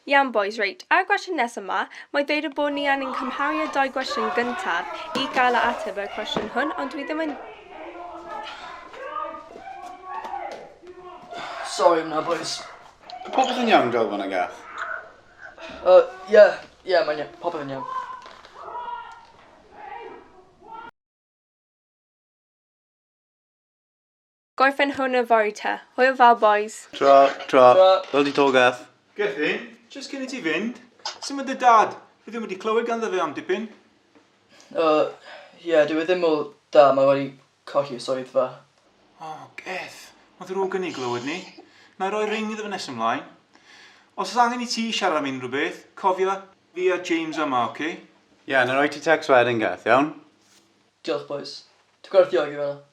Iawn bois, reit, ar y gwestiwn nesaf 'ma, mae dweud y bod ni angen cymharu y dau gwestiwn gyntaf i gael y ateb i'r cwestiwn hwn, ond dwi ddim yn... Sori am 'na bois. Popeth yn iawn draw fan'na Gath? Yy, ie, ie, mae'n iawn, popeth yn iawn. Gorffen hwn yfory te. Hwyl fawr bois. Tra, tra. Fel di to Gath? Gethin, jyst cyn i ti fynd, sut mae dy dad? Fi ddim wedi clywed ganddo fe am dipyn. Yy, ie, dyw e ddim mor da, mae wedi colli ei swyddfa. O, Geth, mae'n ddrwg gen i glywed 'ny. Na i roi ring iddo fe nes ymlaen. Os oes angen i ti siarad am unrhyw beth, cofia, fi a James yma, ok? Ie, na i roi ti text wedyn Geth, iawn? Diolch bois. Ti'n gwerthfawrogi fan'na.